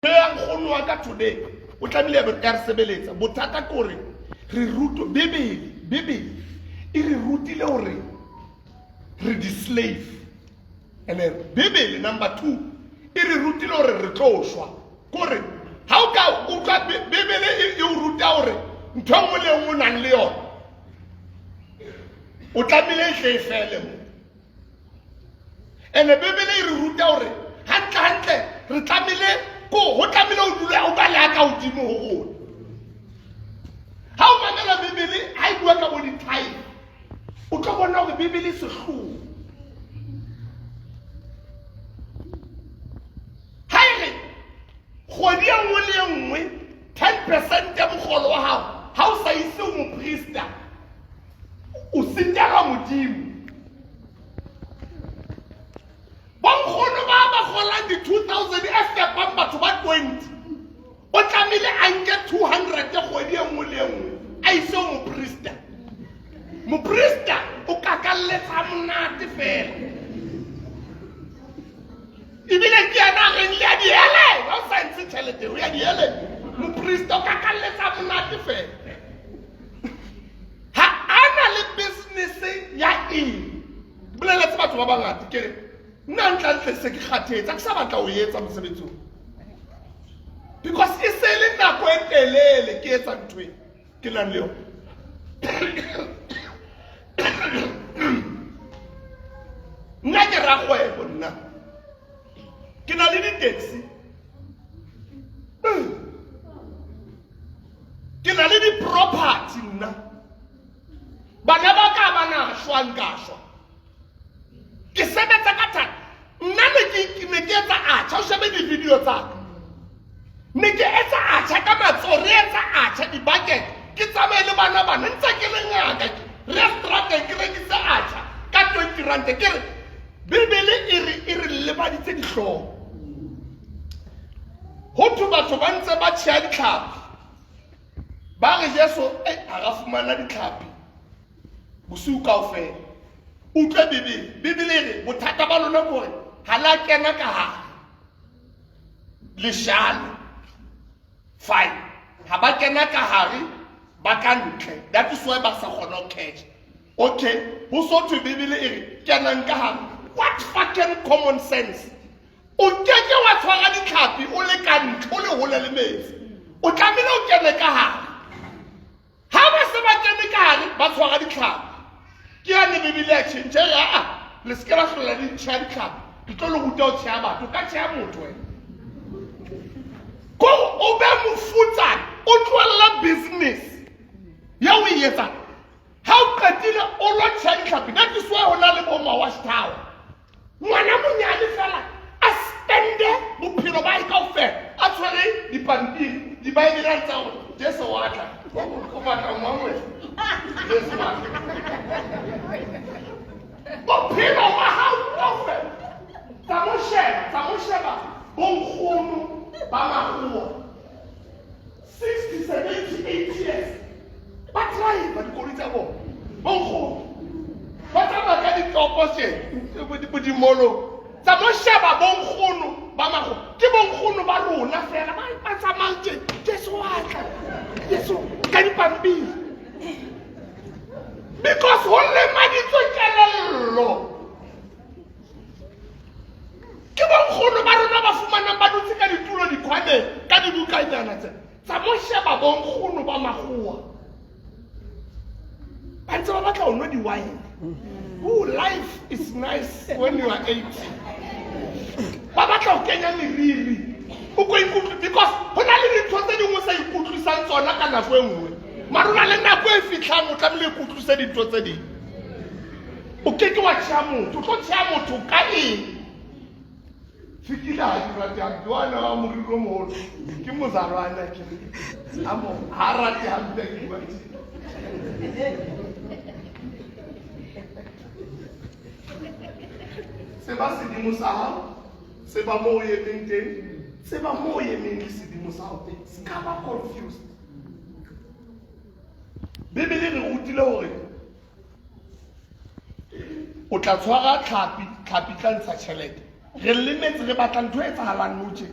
Ya nkgono wa ka today o tlamehile ya re sebeletsa. Bothata ke gore re rutwe Bibele. Bibele e re rutile gore re di-slave. And-e Bibele number 2 e re rutile gore re tlo shwa. Kore ga o ka utlwa Bibele e o ruta gore ntho e nngwe le nngwe o nang le yone o tlamehile e tle e fele mo. Ene Bibele e re ruta gore gantlentle re tlamehile ko go tlamehile o dule o ba le a ka godimo go rona. Ga o mamela Bibele ga e bua ka bo dithae, o tlo bona gore Bibele e setlhogo. Ga e re kgwedi e nngwe le e nngwe 10% ya mogolo wa gago ga o sa ise o moprista o sitelwa Modimo. Bonkgono ba ba golang di-2000 e fepang batho ba 20, o tlamehile a nke 200 kgwedi e nngwe le e nngwe a ise o moprista. Moprista o kakalletsa monate fela, ebile ke yena a reng le ya diele ga o sa ntshe tšhelete o ya diele. Moprista o kakalletsa monate fela, ga a na le business ya eng. Boleletse batho ba bangata ke re nna ntlantle se ke kgathetse, a ke sa batla o etsa mosebetsi o, because e se le nako e telele ke etsa ntho e ke nang le yone. Nna ke rakgwebo, nna ke na le di-taxi, ke na le di-property. Nna bana ba ka ba na shwa, nka shwa, ke sebetsa ka thata. Nna ne ke etsa atjha, o shebe di-video tsa ka, ne ke etsa atjha ka matsoho, re etsa atjha di-bucket, ke tsamaye le bana bana ntse ke le ngaka, re strateng ke rekise atjha ka 20 rand. Ke re Bibele e re lebaditse dihlooho. Ho thwe batho ba ntse ba tjheha ditlhapi, ba re Jesu e ha ra fumana ditlhapi bosiu kaofela. Utlwe Bibele, Bibele e re bothata ba lona ke hore ha la kena ka hare leshano. Fine, ha ba kena ka hare, ba ka ntle, that is why ba sa kgona ho catch. Okay, ho so thwe Bibele e re kenang ka hare. What fucking common sense? O keke wa tshwara ditlhapi o le ka ntle, o le hole le metsi. O tlamehile o kene ka hare. Ha ba se ba kene ka hare, ba tshwara ditlhapi. Ke yane Bibele ya tjhentjha e re aa le se ke la hlola le tjheha ditlhapi, ke tlo le ruta ho tjheha batho. O ka tjheha motho wena kore o be mofutsana, o tlohella business ya o e etsang, ha o qetile o lo tjheha ditlhapi. That is why ho na le bo ma-wash tower. Ngwana monyane fela a spende bophelo ba hae kaofela a tshwere dipampiri, dibaebele, a ntsa gore Jesu wa tla, o batla ngwa wena, Jesu wa tla. Bophelo ba hao kaofela tsa mo sheba, tsa mo sheba bonkgono ba makgowa 60, 70, 80 years ba drive dikoloi tsa bona. Bonkgono ba tsamaya ka ditopo tse dimolong. Tsa mo sheba bonkgono ba mago, ke bonkgono ba rona fela ba tsamayang tse Jesu wa tla, Jesu ka dipampiri, because ho lemaditswe kelello. Ke bonkgono ba rona ba fumanang ba dutse ka ditulo dikgwaneng ka dibukanyana tse. Tsa mo sheba bonkgono ba makgowa ba ntse ba batla ho nwa di-wine. Oh, life is nice when you are 80. Ba batla ho kenya meriri, o ko ikutlwe, because ho na le dintho tse dingwe sa ikutlwisang tsona ka nako e nngwe, mara o na le nako e fitlhang o tlamehile ikutlwise dintho tse ding. O ke ke wa tjheha motho, o tlo tjheha motho ka eng? Fikile ha di rate hampe wane wa moriri o moholo, ke mozalwane ke amo, ha rate hampe ke bua tje. Tseba sedimo sa hao, tseba mo o emeng teng, tseba mo o emeng le sedimo sa hao teng, se ka ba confused. Bibele re rutile hore o tla tshwara tlhapi, tlhapi tla ntsha tjhelete. Re lemetse, re batla ntho e etsahalang nou tje.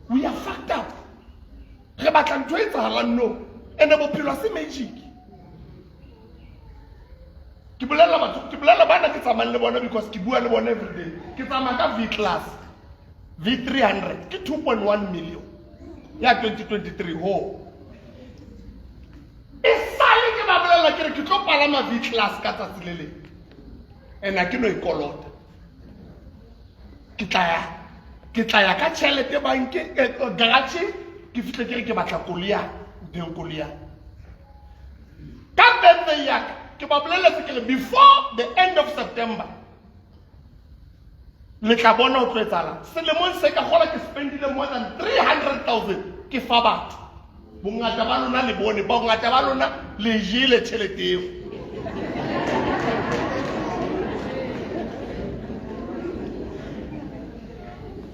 We are fucked up. Re batla ntho e etsahalang no. Ene bophelo ha se magic. Ke bolella batho, ke bolella bana ke tsamayang le bona because ke bua le bona everyday. Ke tsamaya ka V class. V300 ke 2.1 million ya 2023 ho. E sale ke ba bolella ke re ke tlo palama V class ka tsatsi le leng. And ha ke no e kolota. Ke tla ya ke tla ya ka tšhelete banke garage ke fihle ke re ke batla koloi ya mpheng koloi ya ka birthday ya ka ke ba boleletse ke re before the end of September le tla bona o tlo etsahalang selemong se ka gola ke spendile more than 300,000 ke fa batho bongata ba lona le bone bongata ba lona le jele tšhelete eo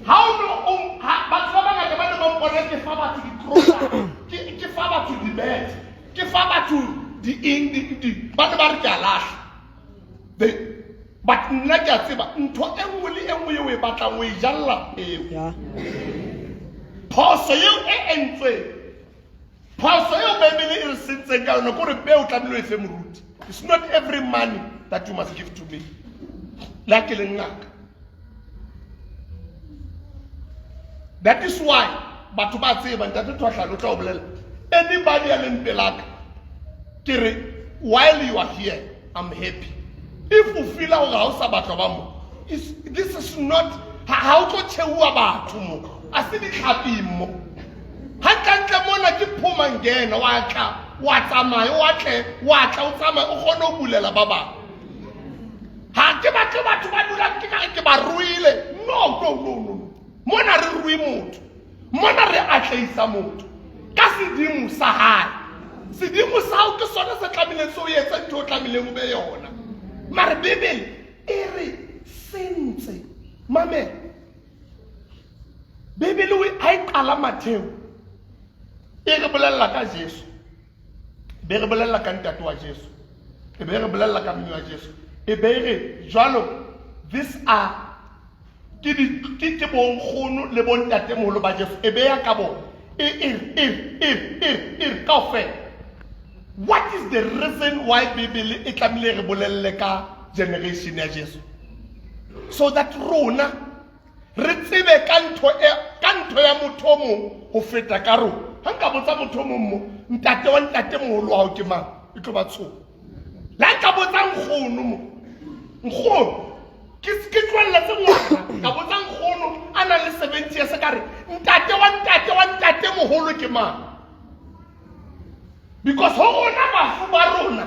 ha o no o batho ba bangata ba ne ba mpona ke fa batho di-trosa ke fa batho di-bet ke fa batho di-eng ba ne ba re ke a lahla but nna ke a tseba ntho e nngwe le e nngwe eo e batlang o e jalla peo phoso eo e entsweng phoso eo bebele e re sentseng ka yone kore peo tlamehile o e fe moruti. It's not every money that you must give to me le ha ke le ngaka. That is why batho ba tseba ntate Thwahlane o tla o bolela anybody ya leng pelaka ke re while you are here I'm happy. If o feela gore ga o sa batla ba mo, this is not ha o tlo tšheuwa batho mo, a se ditlhaping mo. Gantlentle mona ke phomangena wa tla wa tsamaya wa tle wa tla o tsamaya o kgone go bulela ba bangwe. Ga ke batle batho ba dulang ke kare ke ba ruile. No, no, no, no. Mona re rue motho. Mona re atleisa motho ka sedimo sa hae. Sedimo sa hao ke sona se tlamehileng se o etse ntho o tlamehileng o be yona. Mare Bibele e re sentse. Mamela. Bibele ha e qala Matheo e re bolella ka Jesu. Be re bolella ka ntate wa Jesu. E be re bolella ka mme wa Jesu. E be re jwalo this are ke di ke ke bonkgono le bontatemoholo ba Jesu e beya ka bona e e e e e e kaofela. What is the reason why Bibele e tlamehile re bolelle ka generation ya Jesu? So that rona re tsebe ka ntho e ka ntho ya motho o mong ho feta ka rona. Ha nka botsa motho o mong mo ntate wa ntatemoholo wa hao ke mang, e tlo ba tshoha. Le ha nka botsa nkgono mo nkgono ke ke tlohelletse ngwana ka botsa nkgono a nang le 70 years ka re ntate wa ntate wa ntate moholo ke mang, because ho rona bafu ba rona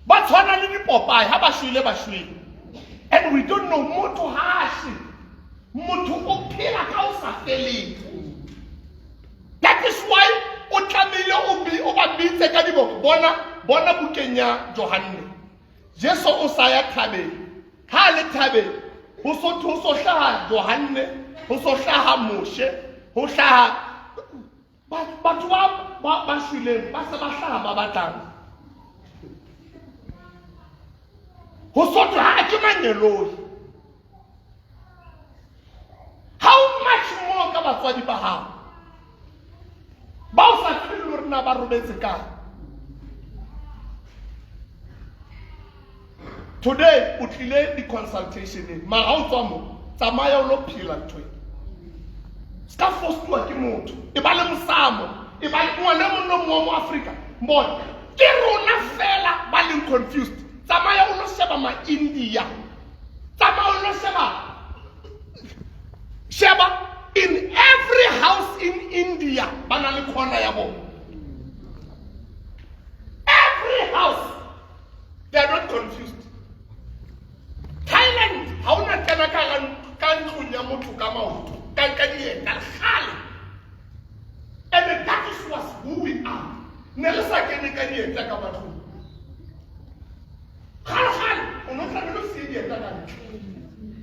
ba tshwana le dipopae, ha ba shwele ba shwele, and we don't know. Motho ha she motho o phela ka o sa feleng. That is why o tlamehile o be o ba bitse ka diboko. Bona bona bukeng ya Johanne, Jesu o sa ya thabeng. Ha le thabeng ho so ho so hlaha Johanne, ho so hlaha Moshe, ho hlaha batho ba ba shweleng ba se ba hlaha ba batlang ho so thwe ha ke mangeloi. How much more ka batswadi ba hao ba o sa tsebe le hore na ba robetse kae. Today o tlile di-consultationeng, mara ha o tswa mo tsamaya o lo phela ntho e se ka fostuwa ke motho. E ba le mosamo, e ba le ngwana mong le mong wa mo Afrika bona ke rona fela ba leng confused. Tsamaya o lo sheba ma-India, tsamaya o lo sheba sheba in every house in India ba na le corner ya bona. Every house, they are not confused. Thailand ha ona kena ka ka ntlong ya motho ka maoto ka ka dieta kgale. And that is was who we are. Ne re sa kene ka dieta ka matlong kgale kgale, o no tlamehile o siye dieta ka ntle,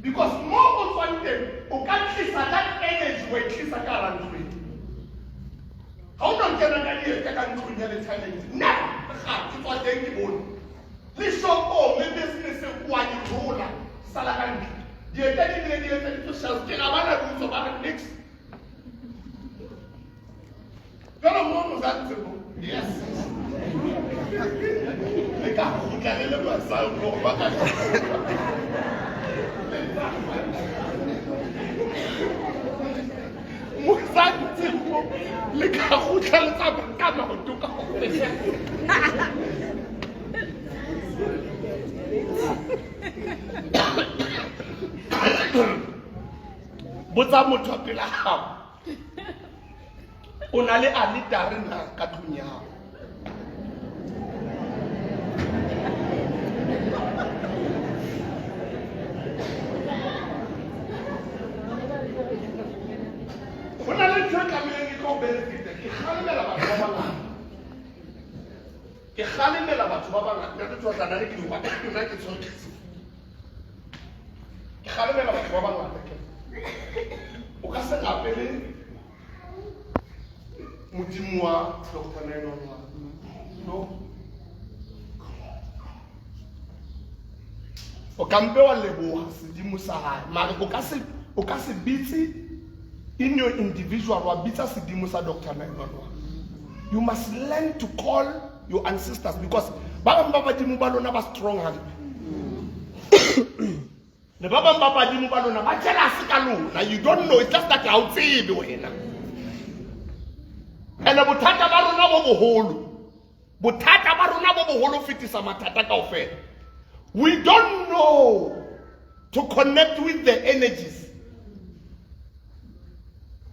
because mo o tswang teng o ka tlisa that energy wa e tlisa ka hara ntlo e. Ha o no kena ka dieta ka ntlong ya le-Thailand, never. Ga ke tswa teng ke bone le shopong le business wa di rola sala ka ntle dieta di bile di etseditswe shelf ke ga bana di utswa ba re nix. Jwale mo mosantse mo. Yes. Le ka kgutla le le masai mo ba ka. Mosantse mo le ka kgutla le tsamaya ka maoto ka ofela. Botsa motho a pela gago. O na le aletare na ka tlung ya gago? Go na le ntho e tlamehileng e tlo benefita. Ke kgalemela batho ba bangata. Ke kgalemela batho ba bangata. Ntate Tsotlana re ke di nna ke tshwere ke se. Ke kgalemela batho ba bangata ke. O ka se rapele modimo wa Dr. 911. No. O ka mpe wa leboha sedimo sa hae, mare o ka se bitse in your individual wa bitsa sedimo sa Dr. 911. You must learn to call your ancestors because ba bang ba badimo ba lona ba strong hampe. Le ba bang ba badimo ba lona ba jealous ka lona. You don't know, it's just that ha o tsebe wena. Ene bothata ba rona bo boholo. Bothata ba rona bo boholo ho fetisa mathata kaofela. We don't know to connect with the energies.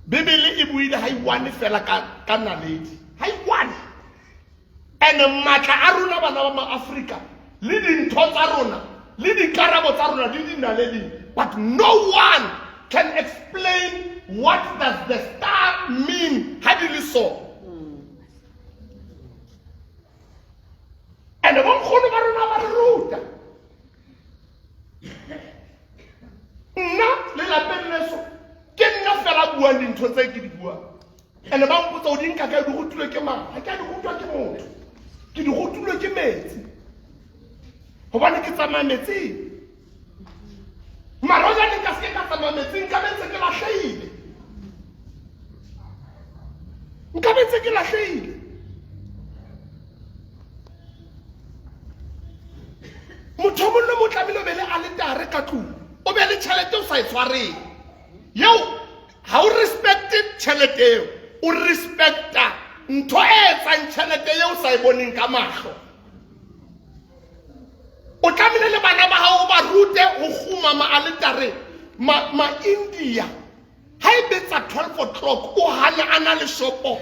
Bibele e buile ha iwane fela ka naledi. Ha iwane. Ene matla a rona bana ba maAfrika le dintho tsa rona le dikarabo tsa rona di dinaleding, but no one can explain what does the star mean ha di le so. Ene bonkgono ba rona ba re ruta. Nna lelapeng leso ke nna fela buang dintho tse ke di buang. Ene ba mpotsa o di nka kae, di rutilwe ke mang? Ha ke a di rutwa ke motho, ke di rutilwe ke metsi, hobane ke tsamaya metsing. Mara hoja ne nka se ke ka tsamaya metsing, nka be ntse ke lahlehile. Nka be ntse ke lahlehile. Motho o mong le mong o tlamehile o be le aletare ka tlung, o be le tjhelete o sa e tshwareng. Eo ha o respecte tjhelete eo, o respecta ntho e etsang tjhelete eo o sa e boneng ka mahlo. O tlamehile le bana ba hao o ba rute ho kgumama aletareng. Ma-India ha e betsa 12 o'clock o hana a na le shopo.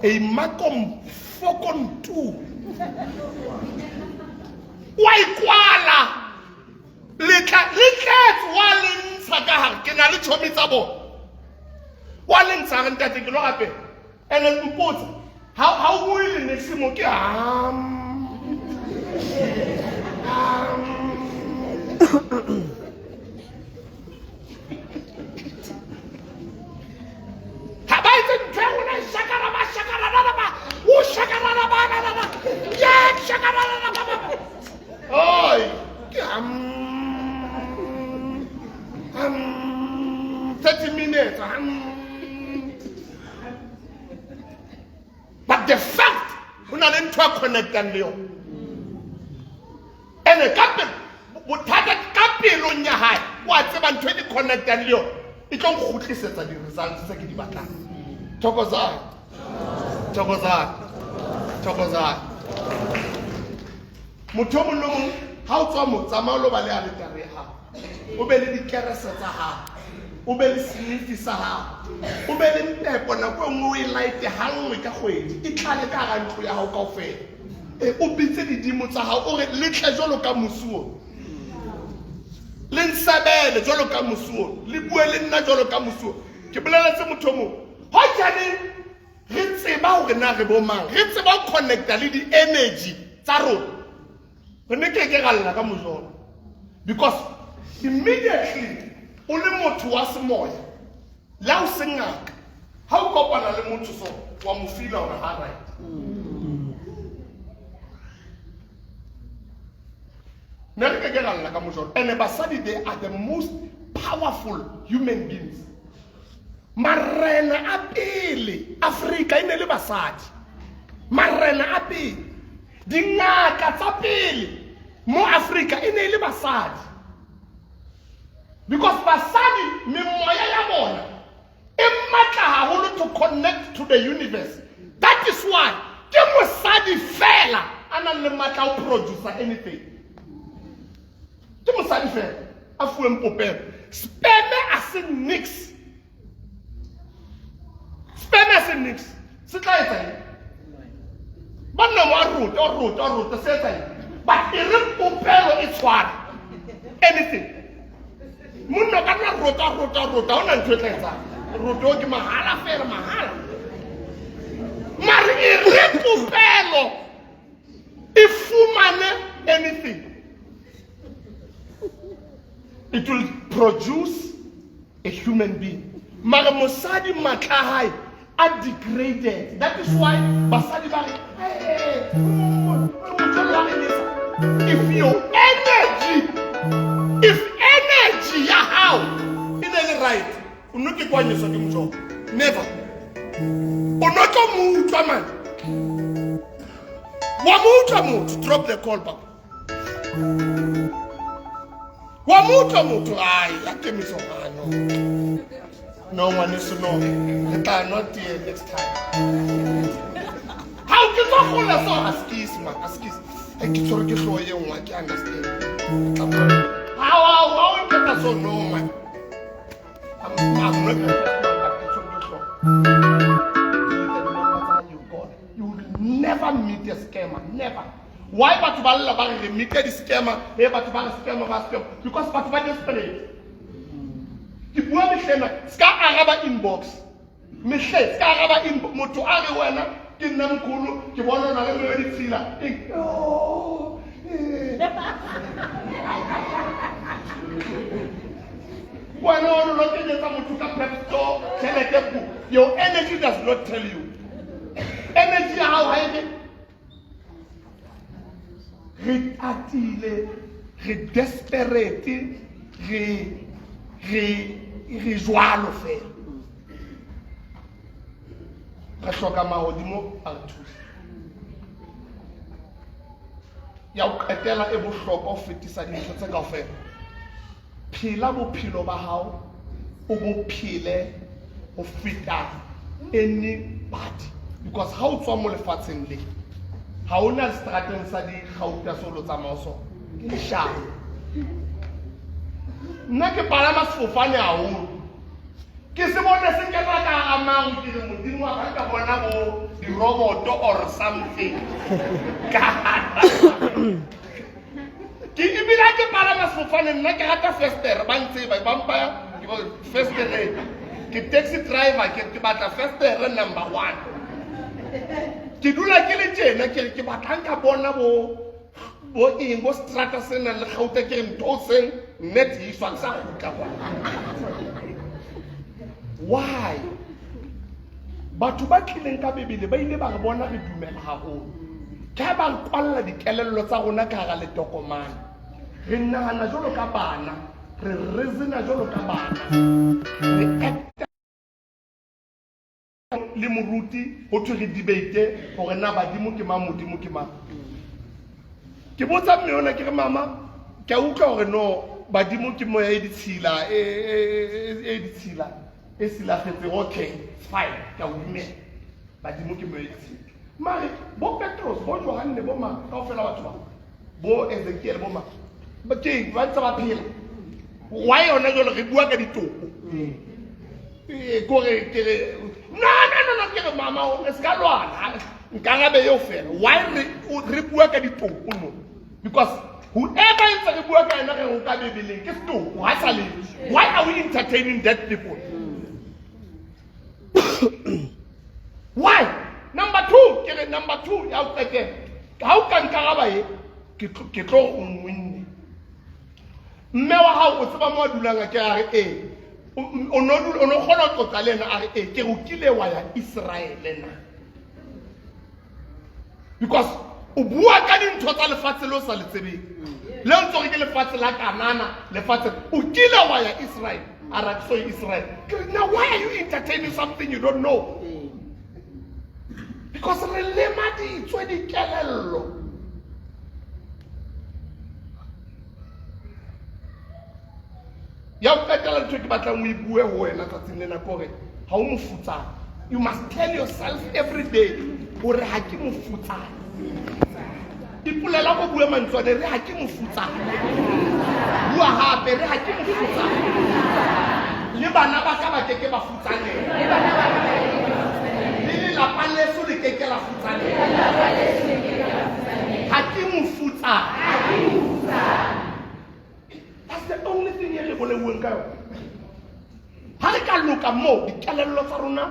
E makom fokon tu. Wa ikwala. Letla le tletse wa le ntsha ka hare, ke na le chomi tsa bona. Wa le ntsha re ntate ke lo rapela. Ene mpotsa ha o bue le next mo ke ham. Ha ba etse ntho ya rona shakara ba shakara ba ba o shakara ba ba ba ba ye shakara ba ba ba. Oi, ke ham. Ham 30 minutes ham. But the fact ho na le ntho a connectang le yona. Ene ka bothata ka pelong ya hae wa tseba ntho e di connectang le yona e tlo nkgutlisetsa di-results tse ke di batlang. Thokozani. Thokozani. Thokozani. Motho o mong le mong ha o tswa mo tsamaya o lo ba le aletare ya hao, o be le dikerese tsa hao, o be le senifi sa hao, o be le mpepo nako e nngwe o e light ha nngwe ka kgwedi, e tlale ka hara ntlo ya hao kaofela. O bitse didimo tsa hao o re le tle jwalo ka mosuo, le nsebele jwalo ka mosuo, le bue le nna jwalo ka mosuo. Ke boleletse motho o mong hojane re tseba hore na re bo mang, re tseba ho connecta le di-energy tsa rona, re ne ke ke ra lla ka mojolo. Because immediately o le motho wa semoya, le ha o se ngaka, ha o kopana le motho so wa mo feela hore ha right. Ne re ke ke ra lla ka mojolo. And basadi, they are the most powerful human beings. Marena a pele Afrika e ne le basadi. Marena a pele, dingaka tsa pele mo Afrika e ne e le basadi. Because basadi memoya ya bona e matla haholo to connect to the universe. That is why ke mosadi fela a nang le matla a ho producer anything. Ke mosadi fela a fuweng popelo. Sperm a se nix. Sperm a se nix. Se tla etsa eng? Banna mo a rota, o rota, o rota, se etsa eng? But e re popelo e tshware anything. Monna o ka nna rota, rota, rota, ha hona ntho e tla etsang. Roto ke mahala fela, mahala. Mare e re popelo e fumane anything. It will produce a human being. Mare mosadi matla a hae a degraded. That is why basadi ba re, "Hey, mojolo wa re If your energy, if energy ya hao e ne le right, o no ke kwanyeswa ke mojolo. Never. O no tlo mo utlwa man. Wa mo utlwa motho, drop the call papa. Wa mo utlwa motho, ai, ya kemiso gano. No ngwaneso no, re tla nwa tee next time. Ha o ke tswa kgole so, askis man, askis. Ai ke tshwere ke hlooho e nngwe, ke understand. Tla bona. Ha wa wa o nketsa so no man. I'm not professional, but ke tshwere ke hlooho. You will never meet a scammer, never. Why batho ba lla ba re re meet di-scammer, e batho ba re scammer ba scammer? Because batho ba desperate. Ke bua mehlena, ska araba inbox. Mehle, ska araba inbox. Motho a re wena ke nna mkhulu, ke bona o na le meyo ditshila. Eng? Oh, eh. Wena o lo kenyetsa motho ka Pep Store, tjhelete bu. Your energy does not tell you. Energy ya hao ha e re tatile, re desperate, re re re jwalo fela. Re hloka mahodimo a re thuse. Ya ho qetela e bohlokwa ho fetisa dintho tse kaofela. Phela bophelo ba hao, o bo phele ho feta anybody. Because ha o tswa mo lefatsheng le, ha o na seterateng sa dikgauta se o lo tsamaya ho sona. Ke leshano. Nna ke palama sefofane haholo. Ke se bone se kena ka hara maru, ke re Modimo wa ka, ka bona bo diroboto or something. Ka hara. Ke ebile ha ke palama sefofane nna ke rata festere, ba ntseba ba mpaya ke ba festere. Ke taxi driver, ke batla festere number 1. Ke dula ke le tjena, ke re ke batla nka bona bo bo eng bo strata se nang le kgauta, ke re ntho seng net e iswa ke sa kgutla kwa. Why? Batho ba tlileng ka Bibele ba ile ba re bona re dumela haholo. Ke ha ba re kwalla dikelello tsa rona ka hara letokomane. Re nahana jwalo ka bana, re reasona jwalo ka bana, re acta le moruti ho thwe re debate hore na badimo ke mang, modimo ke mang. Ke botsa mme ona ke re mama, ke a utlwa hore no badimo ke moya e ditshila, e, e, e, e ditshila, e silafetseng. Okay, fine, ke a o dumela. Badimo ke moya e ditshila. Mare bo Petros, bo Johanne, bo mang kaofela batho ba, bo Ezekiel, bo mang, ba ke eng ba ntse ba phela? Why yona jwale re bua ka ditopo? Kore ke re no, no, no, no, ke re mama o re ska lwana, nkarabe eo fela. Why re bua ka ditopo no? Because whoever ntse re bua ka yena re ho ka Bibeleng ke setopo, ha sa le. Why are we entertaining dead people? Why? Number 2, ke re number 2 ya ho qetela. Ha o ka nkaraba e, ke tlo o nwinne. Mme wa hao o tseba mo a dulang a ke a re ee. O no dula, o no kgona ho qoqa le yena a re ee, ke re o kile wa ya Israele na? Because o bua ka dintho tsa lefatshe le o sa le tsebeng. Le o ntse o re ke lefatshe la Kanana, lefatshe o kile wa ya Israel. A re ha ke so ye Israel. Ke re, now why are you entertaining explain you something you don't know. Because re lemaditswe dikelello. Ya ho qetela ntho e ke batlang o e bue ho wena tsatsing lena ke hore ha o mofutsana. You must tell yourself every day hore ha ke mofutsana. Ipolela go bue mantswe ane re ha ke mofutsana. Bua hape re ha ke mofutsana. Le bana ba ka ba ke ke ba futsaneha. Le lelapa leso le ke ke la futsaneha. Ha ke mofutsana. That's the only thing e re boleuweng ka yona. Ha re ka loka moo, dikelello tsa rona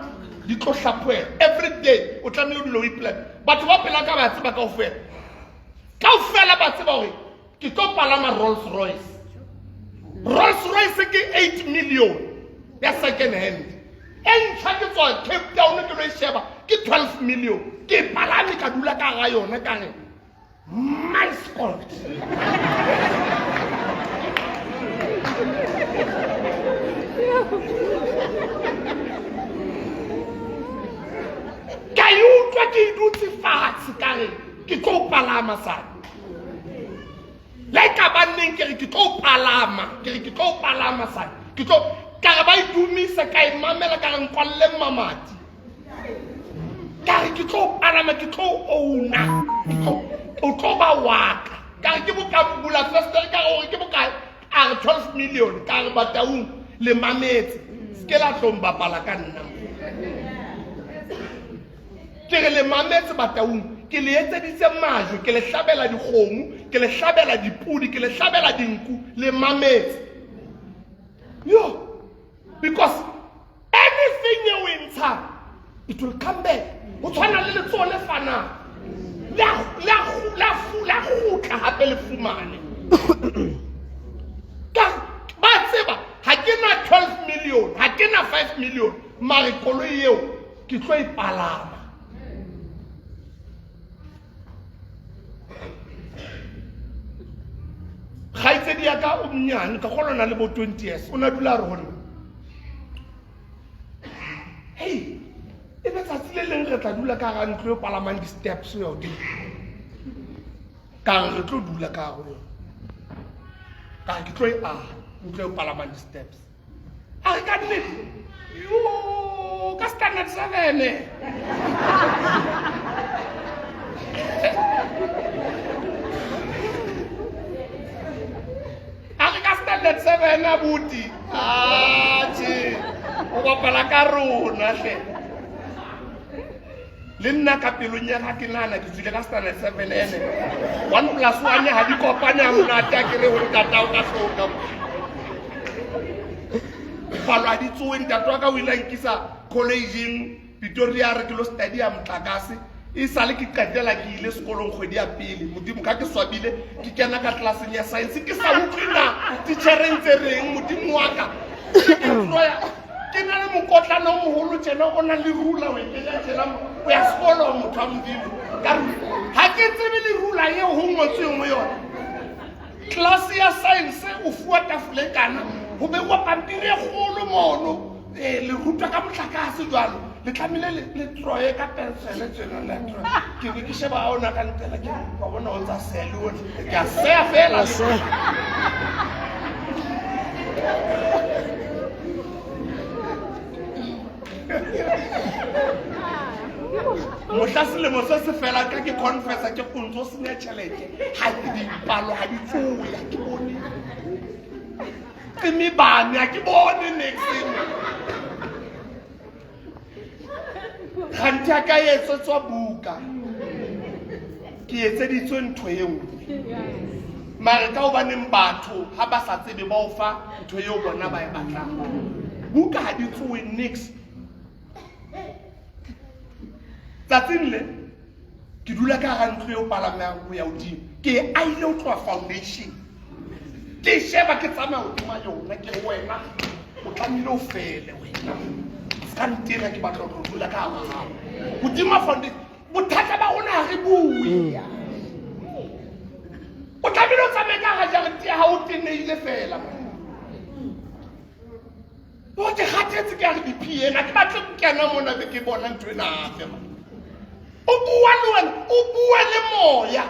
di tlo hlaphohela. Every day o tlamehile o dule o ipolella. Batho ba pela ka ba tseba kaofela. Kaofela ba tseba hore ke tlo palama Rolls Royce. Rolls Royce ke 8 million ya second hand. E ntjha ke tswa Cape Town ke lo e sheba ke 12 million. Ke e palame ka dula ka hara yona ka re My Scott. Ka e utlwa ke e dutse fatshe ka re ke tlo palama sane. Le e ka ba nneng ke re ke tlo palama, ke re ke tlo palama sane. Ke tlo ka re ba e dumisa ka e mamela ka re nkwalle mamati. Ka re ke tlo palama ke tlo owna o tlo ba waka ka re ke boka bula festere ka re gore ke bokae a re 12 million ka re bataung le mametse se ke la tlong bapala ka nna ke re le mametse bataung ke le etseditse majwe ke le hlabela dikgomo ke le hlabela dipudi ke le hlabela dinku le mametse yo because anything e o e ntshang it will come back go tshwana le letsogo le fanang la gotla gape le fumane ka ba tseba ga ke na 12 million ga ke na 5 million mare koloi eo ke tlo e palama kgaitsedi ya ka o monyane ka go lona le bo 20 years o ne a dula a re go nna hei e be tsatsi le leng re tla dula ka ga ntlo e palamang di-steps ya godimo ka re re tlo dula ka go yone ka re ke tlo e aga ntlo e palamang di-steps a re ka nnete yo ka standard seven a re ka standard seven abuti atšhe o bapala ka rona hle le nna ka pelong ya ga ke nana ke tswile ka standard seven ene one plus one ga di kopane a monate a kere gore tatao ka hloka palo a di tsoe ntate wa ka o ile a nkisa collegeng Pretoria re ke lo study-a motlakase e sale ke qetela ke ile sekolong kgwedi ya pele modimo ka ke swabile ke kena ka tlelaseng ya science ke sa utlwe na tichere ntse reng modimo wa ka ke na le mokotlana o mogolo tjena o na le rula o e kenya tjena o ya sekolong motho wa modimo ka ga ke tsebe le rula eo go ngotsweng go yone class ya science o fuwa tafole kana go beiwa pampiri e kgolo mono ee le rutwa ka motlakase jalo le tlamehile le troye ka pensele tsena le troye ke be ke sheba a ona ka ntela ke wa bona o tsa seya le one ke a seya fela mohla selemo se se fela ka ke confessa ke go ntse o senya tšhelete ga ke dipalo ga di tsoe ga ke bone mebane ga ke bone nix ganthe a ka etsetswa buka ke etseditswe ntho e nngwe mare ka gobaneng batho ga ba sa tsebe ba o fa ntho eo bona ba e batlang buka ga di tsoe nix tsatsing le ke dula ka ga ntlo eo palamang go ya godimo ke e aile go tloa foundation ke e sheba ke tsamaya godima yona ke re wena o tlamehile o fele wena se ka ntena ke batla go dula ka ga gago godima foundation bothata ba rona ga re bue o tlamehile o tsamaye ka ga jarete ya gago o teneile fela o ke gatetse ke a re dipn ga ke batle kena mona be ke bona ntho ena hape man. O bua le wena, o bua le moya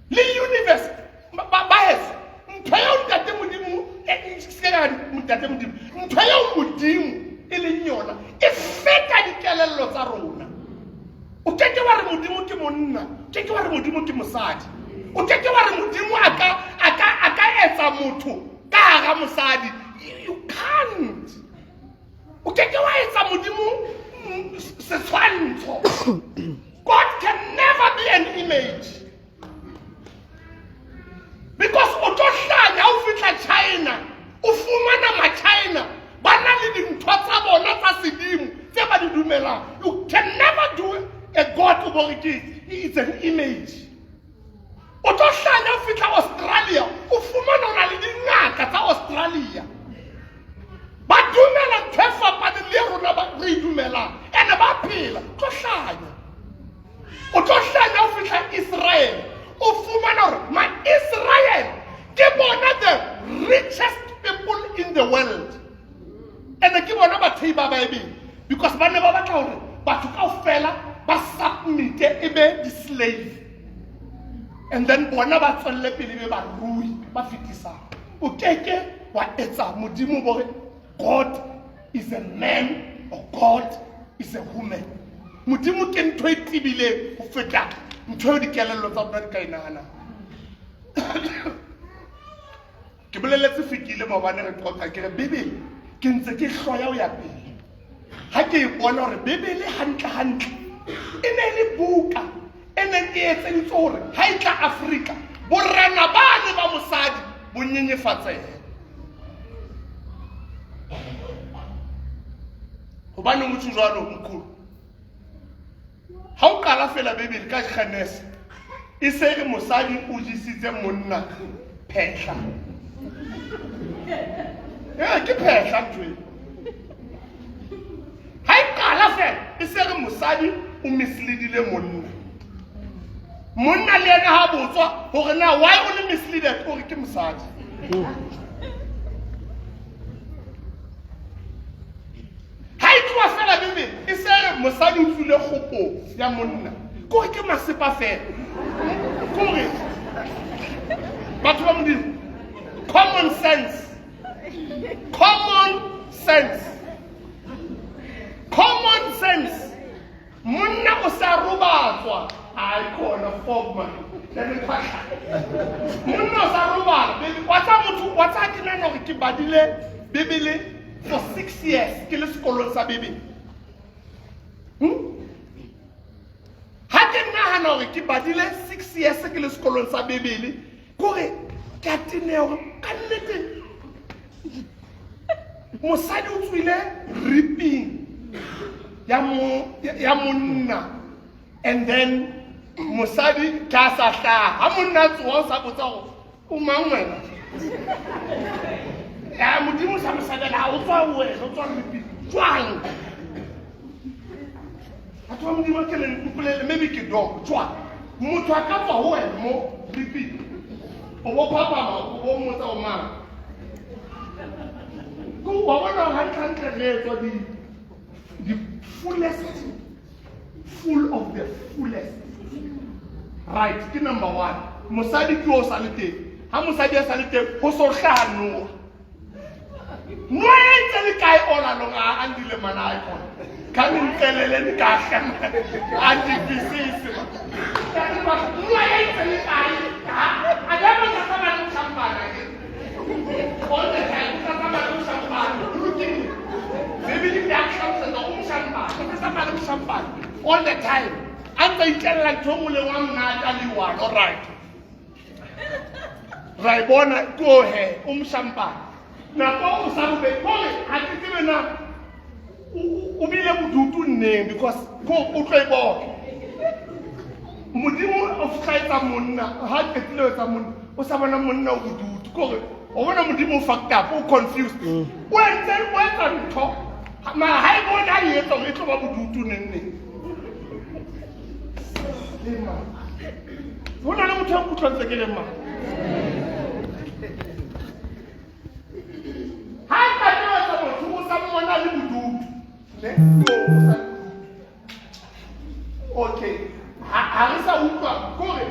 le universe. Ba heso ntho eo ntate Modimo, se ka re ntate Modimo, ntho eo Modimo e leng yona e feta dikelello tsa rona. O ke ke wa re Modimo ke monna, o ke ke wa re Modimo ke mosadi, o ke ke wa re Modimo a ka etsa motho ka hara mosadi. You can't. O ke ke wa etsa Modimo setshwantsho. God can never be an image, because o tlo hlanya o fihla China, o fumana ma-China ba na le dintho tsa bona tsa sedimo tse ba di dumelang. You can never do a god o bore ke it's an image. O tlo hlanya o fihla Australia, o fumana o na le dingaka tsa Australia ba dumela ntho e fapaneng le rona re e dumelang, ene ba phela. Tlo hlanya, o tlo hlanya o fihla Israel, o fumana hore ma-Israel ke bona the richest people in the world, ene ke bona bathei ba Baebele, because ba ne ba batla hore batho kaofela ba submite, e be di-slave, and then bona ba tswelle pele be barui ba fetisang. O keke wa etsa Modimo bore God is a man or God is a woman. Modimo ke ntho e tebileng ho feta ntho eo dikelello tsa rona di ka e nahanang. Ke boleletse Fikile maobane re qoqa, ke re Bibele ke ntse ke hloya ho ya pele ha ke e bona hore Bibele hantle hantle e ne le buka e neng e etseditswe hore ha e tla Afrika borena bane ba mosadi bo nyenyefatsehe. Hobaneng o tjho jwalo, mkhulu? Ha o qala fela Bibele ka Genese, e se re mosadi o jesitse monna phehla. Ee, ke phehla ntho e. Ha e qala fela e se re mosadi o misleadile monna. Monna le yena ha botswa hore na why o le misleaded, o re ke mosadi. Ha e tloha fela Bibele e se re mosadi o tswile kgopong ya monna, kore ke masepa fela. Kore batho ba Modimo, common sense, common sense, common sense. Monna o sa robatswa, ai khona fog man, monna o sa robala. Wa tsa motho wa tsa, ke nahana hore ke badile Bibele for 6 years ke le sekolong sa Bibele. Ha ke nahana hore ke badile 6 years ke le sekolong sa Bibele, kore ke a teneha hore ka nnete mosadi o tswile ripping ya monna, and then mosadi ke a sa hlaha. Ha monna a tsoha, o sa botsa hore o mang wena ya Modimo sa mosabela, ha o tswa wena, o tswa ripping jwang? Batho ba Modimo, ke le mpolele, maybe ke dog jwang motho a ka tswa ho wena mo ripping, o bo phapama, o bo mmotsa o mang? Ko wa bona hantle-hantle re etswa di fullest, full of the fullest, right? Ke number one, mosadi ke o sa le teng. Ha mosadi a sa le teng, ho so hlaha noha. Noha e ntse le kae all along? A andile mana a khona kha ningixeleleni kahle man, andivisisi man. Noha e ntse le kae? Akekho tsamaya le mshampana ke all the time, o tsamaya le mshampana. Ho lokile, Bibele di a hlalosetsa o mshampana, o tsamaya le mshampana all the time, a ntse a itlela ntho e nngwe le nngwe a monate a le one. All right, ra e bona ko he o mshampana nako o sa bobe kore ha ke tsebe na o bile bodutu nneng, because ko o tlo e bona Modimo o fitlha etsa monna. Ha qetile ho etsa monna, o sa bona monna o bodutu, kore o bona Modimo o fucked up, o confused, o entse, o etsa ntho mara ha e bone ha e etsa hore e tlo ba bodutu neng neng. Ho na le motho a nkutlwang tse ke leng mang ha qete ho etsa motho, o sa mmona le bodutu. Ne? Okay. Ha re sa utlwa kore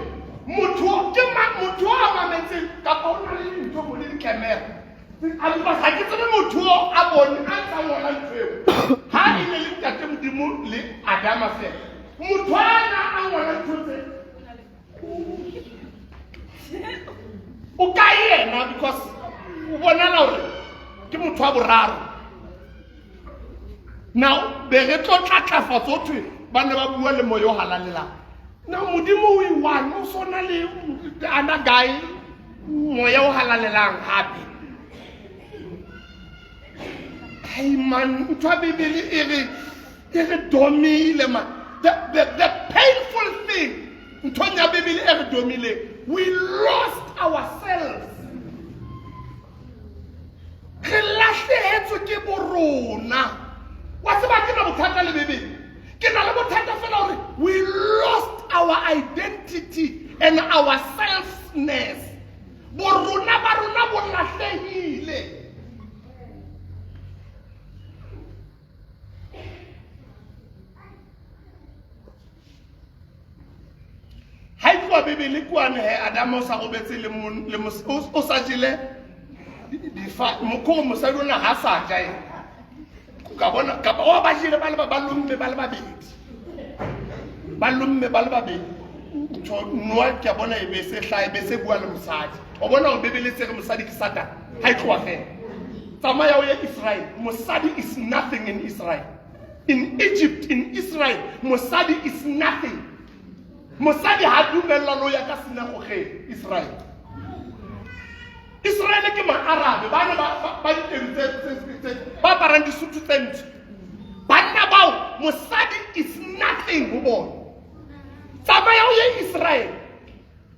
motho ke motho a mametseng kapa o na le dintho mo le di-camera because ha ke tsebe motho o a bone a ntsa ngola ntho eo ha e ne le ntate modimo le adama fela motho a na a ngola ntho tse o kae yena because o bonala gore ke motho wa boraro now be re tlo tlatlafatso thwe ba ne ba bua le moya o halalelang now modimo o i-one o sona le ana guy moya o halalelang gape hey man ntho ya bibele e re e re domile man the painful thing nthong ya bibele e re domileng we lost ourselves re lahlehetswe ke borona wa tseba ke na bothata le bibele ke na le bothata fela gore we lost our identity and our selfness borona ba rona bo lahlehile ha e tloa bibele kuane he adama o sa robetse le o sa jele mokgore mosadi ona ha sa ja ena ka bona kapa o ba jele ba le ba lomme ba le babedi ba lomme ba le babedi ntho noa ke a bona e be se hlae be se bua le mosadi o bona gore bibele se re mosadi ke satane ha e tloa fela tsamaya o ye israel mosadi is nothing in israel in egypt in israel mosadi is nothing mosadi ha dumellwa le ho ya ka sinagogeng israel israele ke maarabe ba ne ba ditedu tse ba aparang disutu tse ntsho banna bao mosadi is nothing ho bona tsamaya o ye israel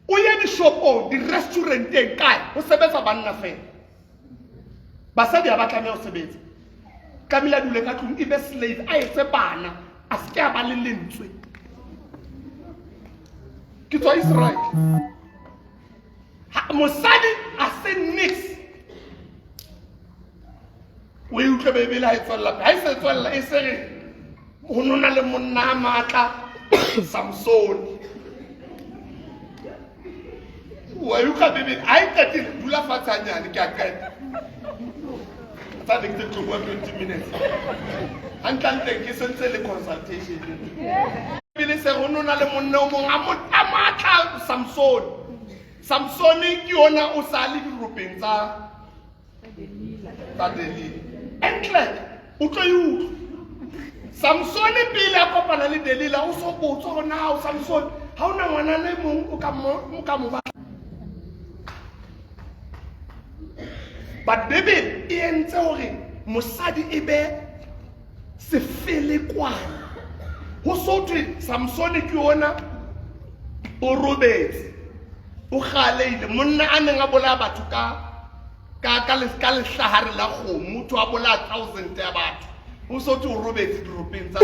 o ye dishopong di-restauranteng kae ho sebetsa banna fela basadi ha ba tlameha ho sebetsa tlamehile a dule ka tlung e be slave a etse bana a se ke a ba le lentswe ke tswa israel mosadi a se nix o e utlwe bebele ha e tswelela ha e se tswelela e se re go nona le monna a maatla samsone wa e utlwa bebele ha e qetile dula fatshe hanyane ke a qeta tsa ne ke tse tlo bua 20 minutes gantlentle ke sentse le consultation pele se go nona le monna o mongwe a maatla samsone samsone ke yona o sa le diropeng tsa tsa delila entle o tlo e utlwa samsone pele a kopana le delila o so botswa gore na o samsone ga o na ngwana le mongwe o ka mo batla but bibele e entse gore mosadi e be sefelekwana go so thwe samsone ke ona o robetse o galeile monna a neng a bolaya batho ka ka ka ka lehlahare la kgomo motho a bolaya thousand ya batho o so thwe o robetse diropeng tsa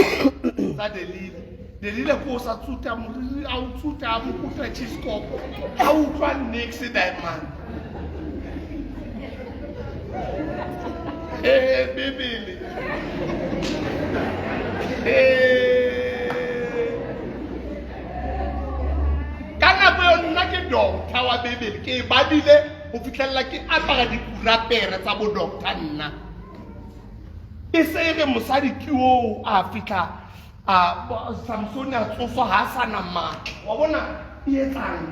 tsa delile delile ko o sa tsuta moriri a o tsuta a mokuta cheesekopo a utlwa nix diamond ee bibele ee ka nako eo nna ke doctor wa bibele ke e badile go fitlhelela ke apara dikurapere tsa bo doctor nna e se e re mosadi ke oo a fitlha a samsone a tsoswa ga a sa na maatla wa bona e etsang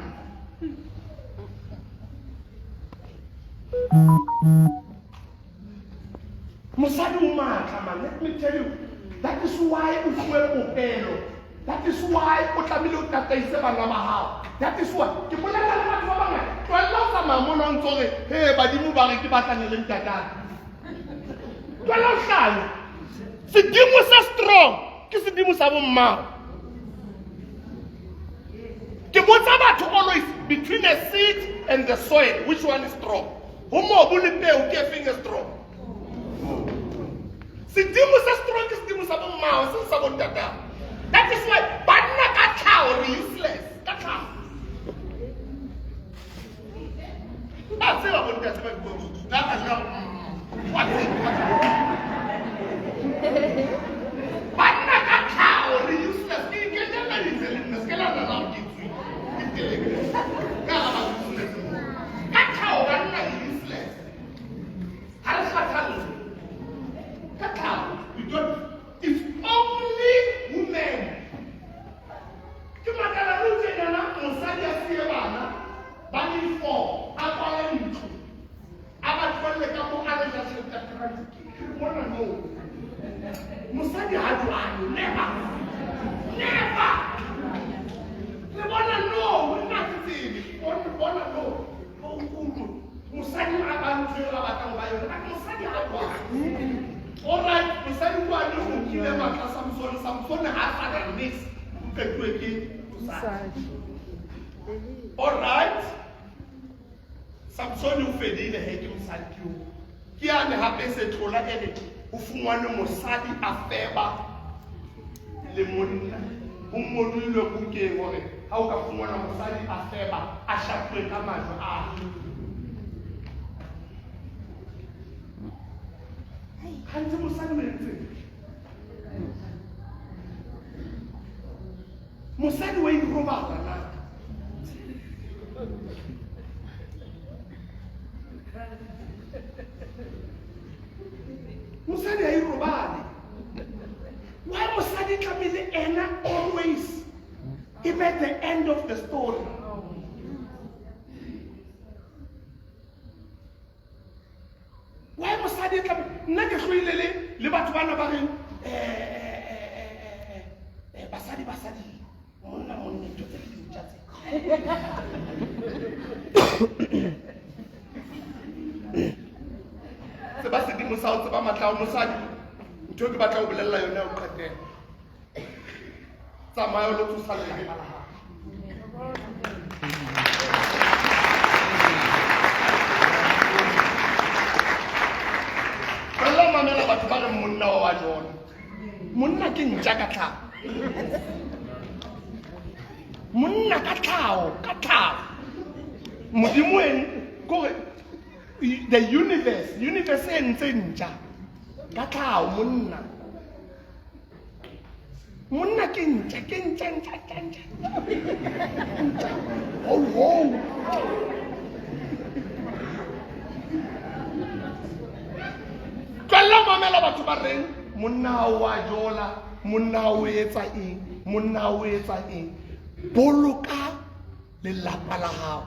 mosadi o maatla man let me tell you that is why o fuwe popelo that is why o tlamehile o tataise bana ba gago that is why ke bolela le batho ba bangata tloelela o tsamaya mona o ntse ore he badimo ba re ke batlane le ntatane tloela o hlanya sedimo se strong ke sedimo sa bommago ke botsa batho always between a seed and the soil which one is strong ho mobu le peo ke efeng e strong sedimo se strong ke sedimo sa bommao se sa bontatao that is why banna ka tlhago re useless ka tlhago ba tseba bontate ba wa tseba. We don't, it's only women. Ke makala nou tjenana mosadi a siye bana ba le four a kwale ntlo a ba tlohelle ka mo a le ja tjhelete ya transit. Ke re bona no. Mosadi ha jwalo never. Never. Le bona no, nna ke tsebe. Bona no. O utlwe. Mosadi a ba ntho eo a batlang ho ba yona. Mosadi ha jwalo. Alright, mosadi kwane o nkile matla Samsone. Samsone ha a sa na nix. O qetuwe ke mosadi. Alright. Samsone o fedile he ke mosadi ke o. Ke yane hape se tlola e re o fumane mosadi a feba le monna. Ho ngodilwe bukeng hore ha o ka fumana mosadi a feba a shapuwe ka majwe a. Gantsi mosadi o entseng? Mosadi wa irobala na? Mosadi ha irobale. Why mosadi tlamehile ena always e be the end of the story? Why mosadi e tlabe nna ke hloile le le batho bana ba reng eh, eh, eh, basadi basadi monna monna ntho tse le dintja tse tseba sedimo sa o tseba matla ao mosadi ntho e ke batla go bolelela yone ya go qetela tsamaya o lo tsosa lelapa la gago Fela mamela batho ba reng monna wa wa jona monna ke ntja ka tlhago monna ka tlhago ka tlhago modimo eng kore the universe universe e ntse ntja ka tlhago monna monna ke ntša ke ntša ntša ntša ntša ntša ho ho tlohella ho mamela batho ba reng monna o a jola monna o etsa eng monna o etsa eng boloka lelapa la gago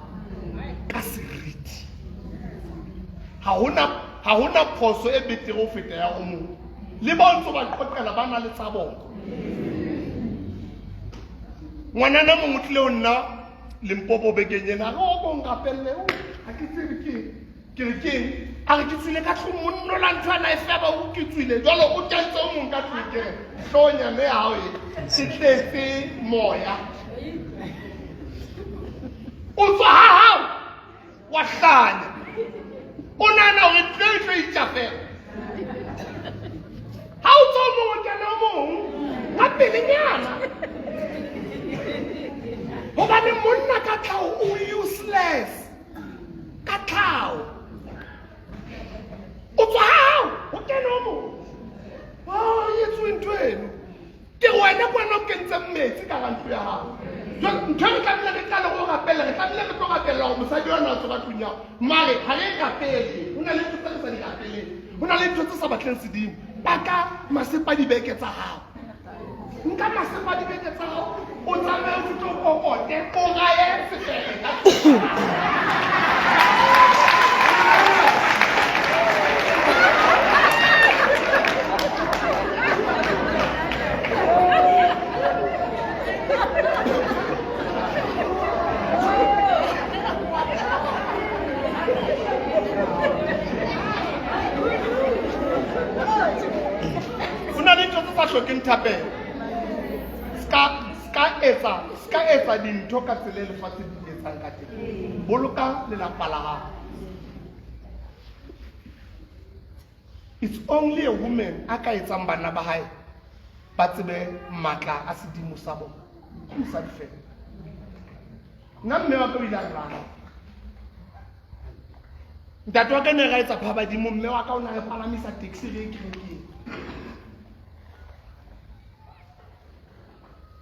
ka seriti ga gona phoso e betere go feta ya go mongwe le ba ntse ba qoqela ba na le tsa bona ngwanana mongwe tlile go nna limpopo bekeng ena re o kong rapelele o ga ke tsebe ke ke re keng a re ke tswile ka tlong monno la ntho ana e feba o ke tswile jalo o kentse o mong ka tlong ke re hlonyane ya gago e e tletse moya o tswa ga gago wa hlanya o nahana gore ntlo e tlo itša fela ga o tswa o mongwe kena o mongwe ka pelenyana gobane monna ka tlhago o useless ka tlhago o tswa gago o kene o mongwe o etsoe ntho eno ke wena ke wena o kentseng metsi ka ga ntlo ya gago ntho e re tlamehile re qale go rapela re tlamehile re tlo rapelela gore mosadi wa na tswa ka tlong yago mare ga re e rapele go na le ntho tse re sa di rapeleng go na le ntho tse sa batleng sedimo paka masepa dibeke tsa gago nka masepa dibeke tsa gago o tsamaye o fitlhe o kokote o raye sefele Ho na le ntho tse sa hlokeng thapelo. Ska ska etsa ska etsa dintho ka tsela e lefatshe di etsang ka teng. Boloka lelapa la hao. It's only a woman a ka etsang bana ba hae ba tsebe matla a sedimo sa bona. Ke mosadi fela. Nna mme wa ka o ile a nrata. Ntate wa ka ne ra etsa phabadimo mme wa ka o ne a re palamisa taxi re ye kerekeng.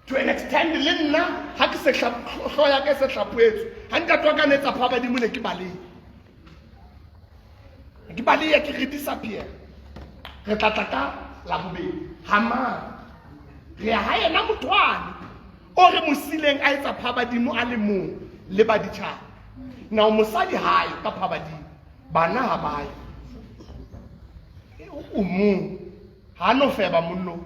To an extent le nna ha ke se hlooho ya ka e se hlaphoetswe ha ntate wa ka ne etsa phabadimo ne ke balehe. Ke balehe ke re disappear. Re tla tla ka Labobedi ha mang re ya ha yena mothwane o re mosileng a etsa phabadimo a le mong le baditjhaba. Now mosadi ha yo ka phabadimo, bana ha ba yo, o mong ha no feba monno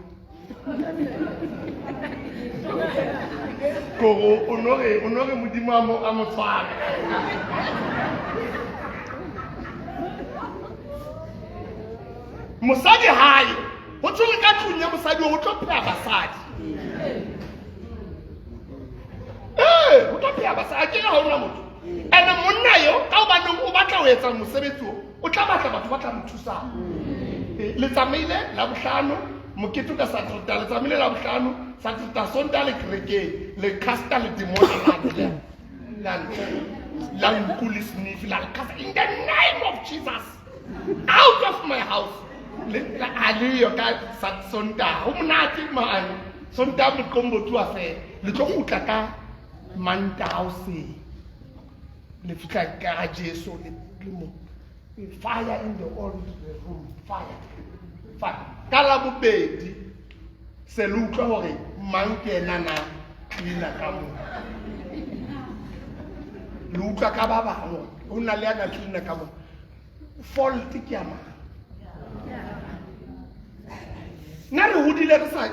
kore o no re o no re modimo a mo a mo tshware. Mosadi hayo ho tshwere ka tlung ya mosadi o tlo pheha basadi. Ee, o tlo pheha basadi a kere ha ona motho. Ene monna yo ka hobaneng o batla ho etsa mosebetsi o o tla batla batho ba tla mo thusang. Le tsamaile la bohlano mokete ka Saturday, le tsamaile la bohlano Saturday Sontaha le kerekeng le casta le demona la la la nku le sniff la le casta in the name of Jesus out of my house. Le a le yo ka Sontaha ho monate mane Sontaha moqombothi wa fela le tlo kgutla ka Mantaha hoseng le fihla ka Jesu le mo fire in the old room fire fire ka la bobedi se le utlwa hore mang ke ena na cleaner ka mo le utlwa ka ba bang ho na le ana cleaner ka mo fault ke ya mang nna re hodile re sa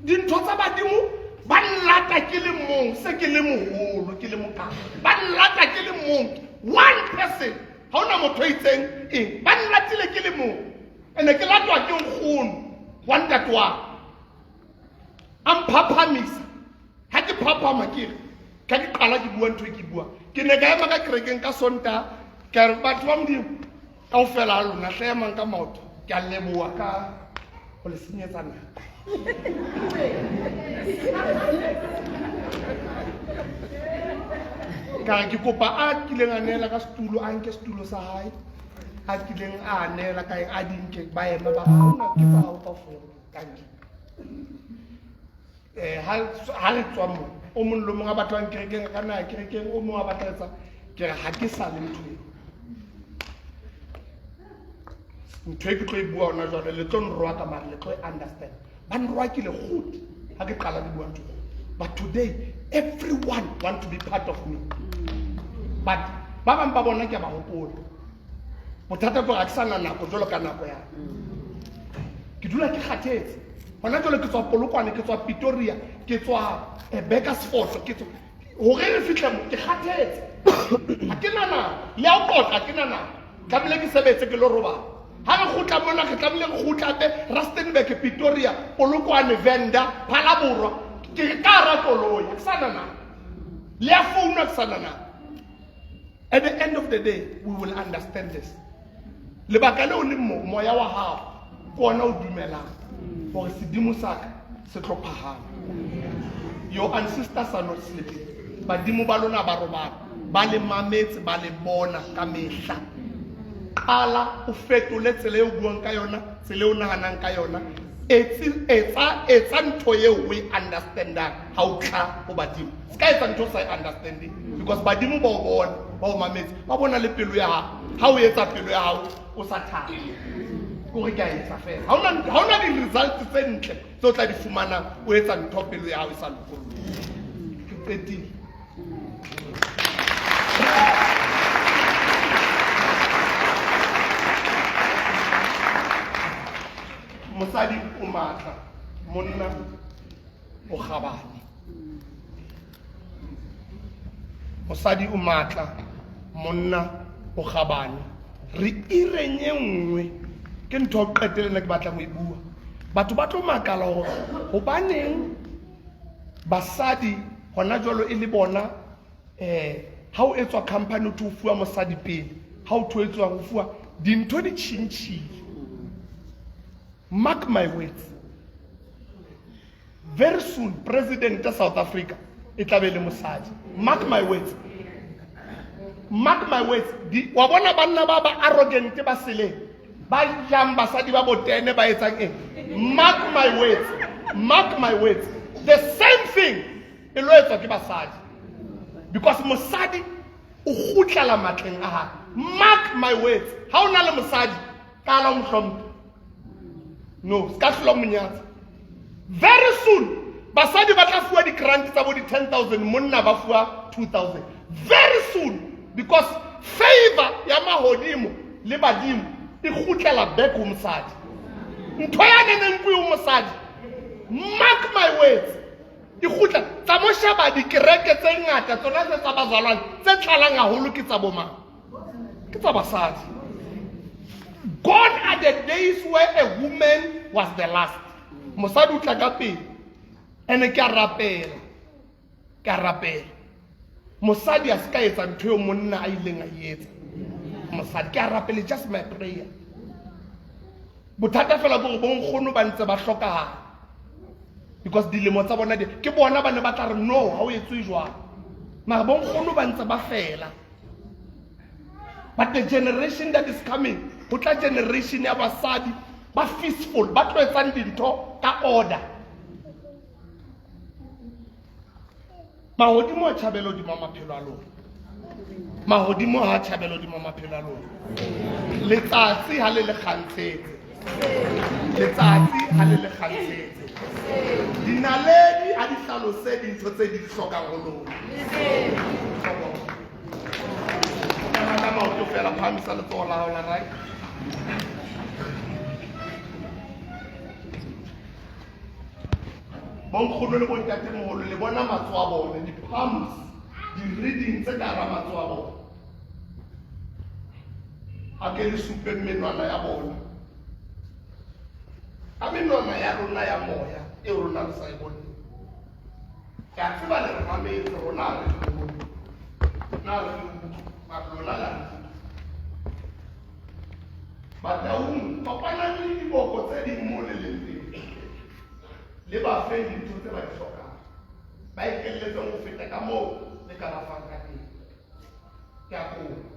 dintho tsa badimo ba nlata ke le mong se ke le moholo ke le mokana ba nlata ke le mong one person ha ona motho a itseng eng ba nlatile ke le mong ene ke latwa ke nkgono wa ntate wa a mphaphamisa ha ke phaphama ke re ka ke qala ke bua ntho e ke bua ke ne ka ema ka kerekeng ka Sontaha ka re batho ba modimo kaofela ha lona hle emang ka maoto ke a leboha ka go le senyetsa nako ka re ke kopa a kileng a neela ka setulo a nke setulo sa hae a kileng a neela ka eng a di nke ba ema ba ona ke tsa hao kaofela ka nke ha re tswa mo o mong le mong a batlang kerekeng a ka nna ya kerekeng o mong a batla etsa ke re ha ke sa le ntho eo ntho e ke tlo e bua ona jwale le tlo nroaka mare le tlo e understand ba nroakile gote ha ke qala ke bua ntho but today everyone want to be part of me but ba bang ba bona ke a ba hopola bothata ke gore ha ke sa na nako jwalo ka nako ya ke dula ke kgathetse gona jwale ke tswa Polokwane ke tswa Pretoria ke tswa Burgersfort ke tswa hore re fitlhe mo ke kgathetse ha ke na nako le ya ho qoqa ha ke na nako tlamehile ke sebetse ke lo robala ha re kgutla mona re tlamehile re kgutla hape Rustenburg Pretoria Polokwane Venda Phalaborwa ke ka hara koloi ha ke sa na nako le ya founu ha ke sa na nako. At the end of the day we will understand this. Lebaka leo le mo moya wa hao ke ona o dumelang gore sedimo sa ka se tlo phahama. Your ancestors are not sleeping. Badimo ba lona ba robala ba le mametse ba le bona ka mehla. Qala o fetole tsela eo o buang ka yona tsela eo o nahanang ka yona etsa etsa ntho eo o e understandang ha o tla ho badimo se ka etsa ntho o sa e understanding because badimo ba o bona ba o mametse ba bona le pelo ya hao ha o etsa pelo ya hao o sa thaba kore ke a etsa fela ha ona di-result tse ntle tse o tla di fumanang o etsa ntho pelo ya hao e sa lokoloha ke qetile. Mosadi o matla monna o kgabane mosadi o matla monna o kgabane re ireng e nngwe ke ntho ya ho qetela ena ke batlang ho e bua batho ba tlo makala hore hobaneng basadi hona jwalo e le bona ha o etswa company o thwe o fuwa mosadi pele ha o thwe etswa o fuwa dintho di tjhentjhile. Mark my words, very soon president ya South Africa e tla be le mosadi. Mark my words, mark my words. Wa bona banna ba ba arrogant ba seleng ba jang basadi ba botene ba etsang eng? Mark my words, mark my words, the same thing e lo etswa ke basadi because mosadi o kgutlela matleng a hae. Mark my words, ha o na le mosadi qala o mo hlomphe. No, se ka hlola monyatsa. Very soon basadi ba tla fuwa di-grant tsa bo di-10 000, monna ba fuwa 2000 very soon, because favor ya mahodimo le badimo e kgutlela back ho mosadi. Ntho ya neneng ko ho mosadi, mark my words, e kgutla. Tsa mo sheba dikereke tse ngata tsona tse tsa bazalwane tse tlalang haholo ke tsa bomang? Ke tsa basadi. Gone are the days where a woman was the last. Mosadi o tla ka pele. Ene ke a rapela, ke a rapela, mosadi a se ka etsa ntho eo monna a ileng a e etsa. Mosadi, ke a rapele, just my prayer. Bothata fela ke gore bonkgono ba ntse ba hlokahala, because dilemo tsa bona ke bona ba ne ba tla re no, ha o etswe jwalo. Mara bonkgono ba ntse ba fela, but the generation that is coming, ho tla generation ya basadi ba peaceful, ba tlo etsang dintho ka order. Mahodimo a tjhabelo hodima maphelo a lona. Mahodimo ha a tjhabelo hodima maphelo a lona. Letsatsi ha le le kgantshetse, letsatsi ha le le kgantshetse, dinaledi ha di hlalose dintho tse di hlokang ho lona. Ema ka maoto fela, phahamisa letsoho la hao la right. Bonkgono le bontatemoholo, le bona matsoho a bone, di-palms, di-reading tse ka hara matsoho a bona. A ke le supeng menwana ya bona ka menwana ya rona ya moya eo rona re sa e boneng. Ke a tseba le re mametse, rona ha re le bone, na re le utlwe, mara lona la re utlwa. Bataung, kopanang le diboko tse ding mo le leng teng, le ba fe dintho tse ba di hlokang, ba ekelletseng ho feta ka moo le ka ba fang ka teng. Ke a kopa.